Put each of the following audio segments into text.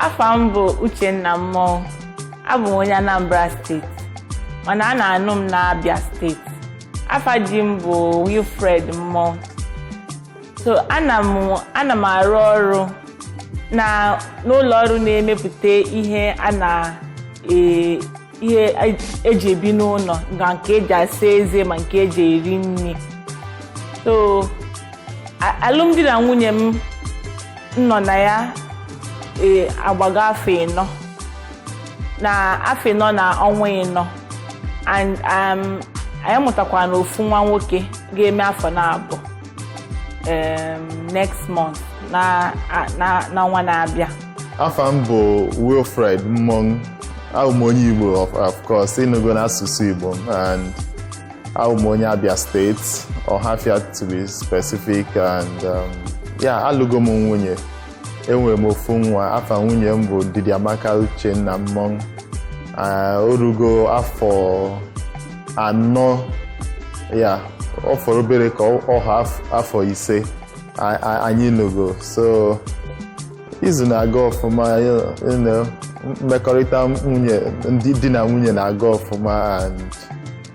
Afa m bụ Uchenna Mmọnwụ. Abụ m onye Anambra Steeti, mana a na-anụ m na Abia Steeti. Afa di m bụ Wilfred Mmọnwụ. So ana m arụ ọrụ na n'ụlọ ọrụ na-emepụta ihe a na ihe eji ebi n'ụlọ, ma nke eji asa eze, ma nke eji eri nri. So alụmdi na nwunye m nọ na ya agbago afọ 4 na afọ 4 na ọnwa 4, and anyị mụtakwara na ofu nwa nwoke ga-eme afọ 2 next month, na ọnwa na-abịa. Afa m bụ Wilfred Mmọnwụ. Abụ m onye Igbo, of course, ịnụgo n'asụsụ Igbo m, and abụ m onye Abia Steeti, Ọhafịa to be specific, and yeah, alụgo m nwunye, enwere m ofu nwa. Afa nwunye m bụ Didiamaka Uchenna Mmọnwụ. O rugo afọ 4 ya, ọ fọrọ obere ka ọ ha afọ 5 anyị nụgo. So izu na-aga ọfụma, mmekọrịta nwunye ndị di na nwunye na-aga ọfụma, and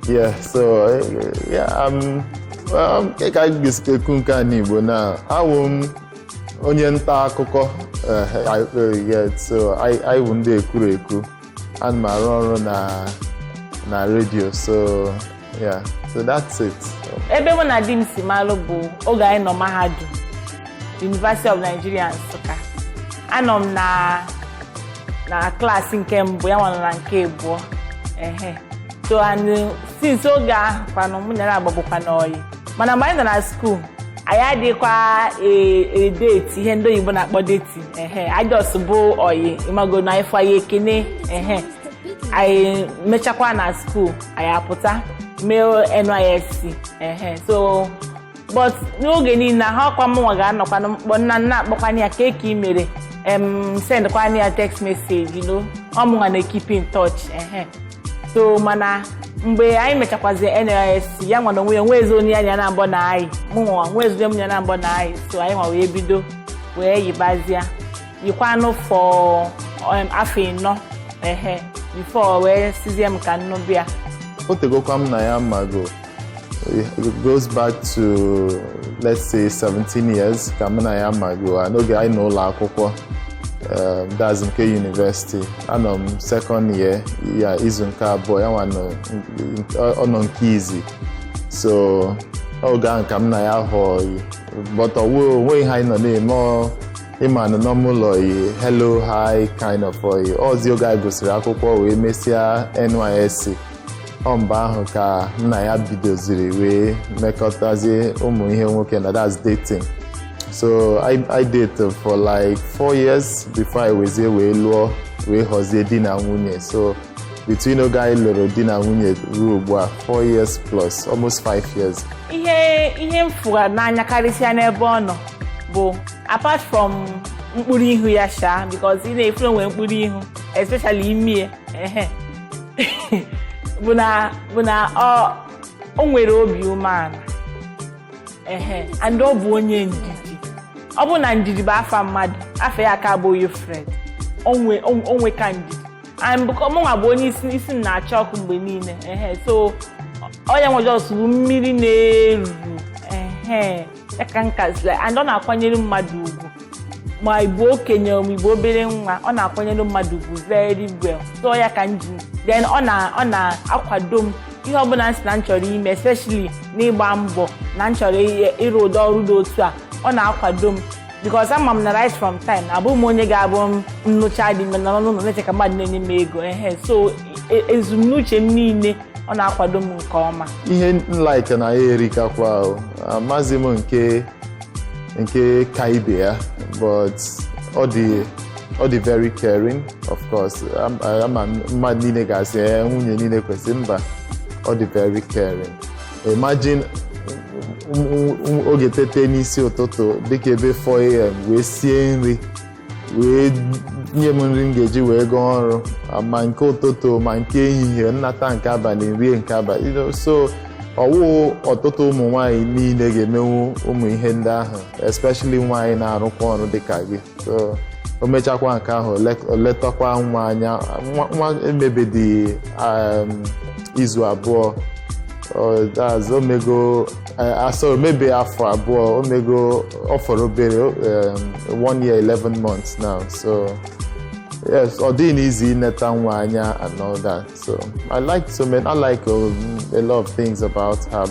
yeah, so yeah, ka anyị ga-esi ekwu nke a n'Igbo na awụ m onye nta akụkọ. Yeah, so anyị bụ ndị ekwuru ekwu. Ana m arụ ọrụ na redio, so yeah, so that's it. Ebe mụ na di m si malụ bụ oge anyị nọ mahadum, University of Nigeria, Nsụka. Anọ m na klaasị nke mbụ, ya nwa nọ na nke abụọ. Ehe, so and since oge ahụ kwanụ, mụ na ya agbabụkwa n'oyi. Mana mgbe anyị nọ na school, anyị adịghịkwa e-date, ihe ndị oyibo na-akpọ dating. Ehe, anyị just bụ oyi, ịmago na ịfụ anyị ekene. Ehe, anyị mechakwa na school, anyị apụta mee NYSC. Ehe, so but n'oge niile ahụ, ọkwa mụnwa ga-anọkwa mkpọ nna nna akpọkwana ya ka eke imere sendkwana ya text message, ọ mụnwa na-keep in touch. Ehe, so mana mgbe anyị mechakwazi NYSC, ya nwa na onwe ya nwezi onye ya na-abọ na anyị, mụnwa nwezi onye m ya na-abọ na anyị. So anyị nwa wee bido wee yibazia yikwanụ for afọ 4, ehe, before wee sizie m ka nnu bịa. O tegokwa m na ya mago. It goes back to, let's say, 17 years ka m na ya mago, and n'oge anyị n'ụlọ akwụkwọ, that's nke university, anọ m second year ya, izu nke abụọ, ya nwa ọ nọ nke izi. So oge ahụ ka m na ya hụ, but onwe ihe anyị nọ na-eme, ịma nọ n'ụlọ yi, hello, hi kind of oyi. Ọzi oge anyị gụsịrị akwụkwọ wee mesịa NYSC, ọ mgbe ahụ ka nna ya bidoziri wee mekọtazie ụmụ ihe nwoke na, that's dating. So I dated for like 4 years before I wezie wee lụọ, wee ghọzie di na nwunye. So between oge anyị lụrụ di na nwunye ruo ugbu a, 4 years plus, almost 5 years. Ihe m fụrụ n'anya karịsịa n'ebe ọ nọ bụ, apart from mkpụrụ ihu ya sha, because ị na-efu onwe mkpụrụ ihu, especially imi, ehe, bụ na o nwere obi umeala. Ehe, and ọ bụ onye ndidi. Ọ bụ na ndidi bụ afa mmadụ, afa ya aka bụ Wilfred. Onwe ka ndidi, and mụnwa bụ onye isi m na-acha ọkụ mgbe niile. Ehe, so ọ ya nwe just bụ mmiri na-eru. Ehe, ya ka nka, and ọ na-akwanyere mmadụ ugwu, ma ị bụ okenye ma ị bụ obere nwa, ọ na-akwanyere mmadụ ugwu very well. So ya ka m ji, then ọ na-akwado m ihe ọbụla m sị na m chọrọ ime, especially n'ịgba mbọ na m chọrọ ịrụ ụdị ọrụ dị otu a. Ọ na-akwado m because ama m na right from time abụghị m onye ga-abụ m nnụcha dị ime nọrọ n'ụlọ na-eche ka mmadụ na-enye m ego. Ehe, so ezumnuche m niile, ọ na-akwado m nke ọma. Ihe m like na ya erikakwa o. Amaghịzi m nke ka ibe ya, but ọ dị very caring. Of course, ama mmadụ niile ga-asị, "Ee, nwunye niile kwesịrị." Mba, ọ dị very caring. Imagine oge tete n'isi ụtụtụ dịka ebe 4 a.m. wee sie nri, wee nye m nri m ga-eji wee gaa ọrụ, ma nke ụtụtụ, ma nke ehihie, nnata nke abalị, rie nke abalị. So ọwụ ọtụtụ ụmụ nwanyị niile ga-emenwu ụmụ ihe ndị ahụ, especially nwaanyị na-arụkwa ọrụ dịka gị. So O mechakwa nke ahụ, o letakwa nwa anya. Nwa emebedi izu 2. That's omego asọ omebe afọ 2, omego ọ fọrọ obere, 1 year 11 months now. So yes, ọ dịghị easy ineta nwa anya and all that. So I like so many, I like a lot of things about her.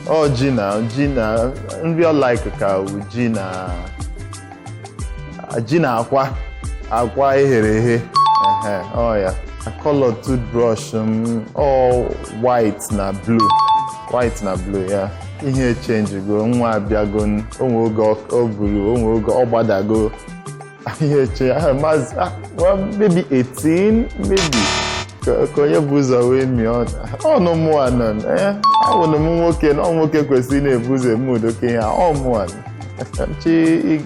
Ọ ji na nri ọ like ka ji na akwa eghere eghe. Ọ ya. Color toothbrush m all white na blue. White na blue ya. Ihe change go, nwa abịago, onwe oge ọ buru, onwe oge ọ gbadago. Ihe change, well, maybe 18, maybe. Ka onye bụ ụzọ wee mịa ọnụ mụa nọ. Awụnụ m nwoke na ọ nwoke kwesịrị na-ebu ụzọ eme udoke ihe ọ mụa chi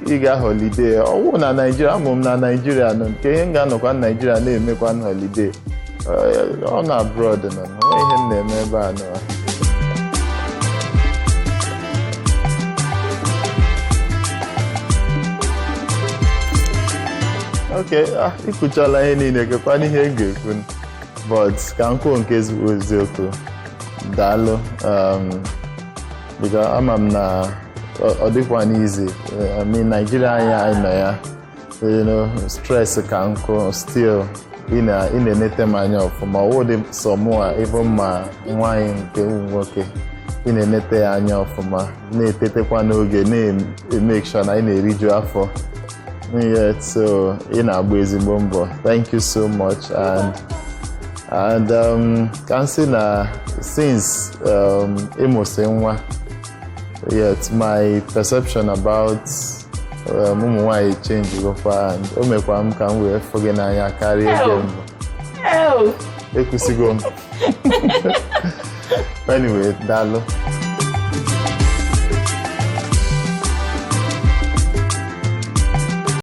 ịga holiday. Ọwụ na Naịjirịa, amụ m na Naịjirịa nọ, nke ihe m ga-anọkwa na Naịjirịa na-emekwa holiday. Ọ na abroad nọ, nwe ihe m na-eme ebe a nọ. Okay, ikwuchala ihe niile, kekwana ihe m ga-ekwu. But ka m kwuo nke eziokwu, daalụ, because ama m na ọ dịkwa n'izi. I mean, Nigeria anyị nọ ya, you know, stress ka nkụ, still ị na-enete m anya ọfụma. Ọwụ dị sọ mụa, ịbụ ma nwaanyị nke ụmụ nwoke, ị na-enete ya anya ọfụma, na-etetekwa n'oge, na-emake sure na ị na-eriju afọ. Yeah, so ị na-agba ezigbo mbọ. Thank you so much. And ka m sị na since ịmụsị nwa, yet my perception about ụmụ nwaanyị change gokwa, and o mekwa m ka m wee fụ gị n'anya karịa oge mbụ. Ekwusigo m. Anyway, daalụ.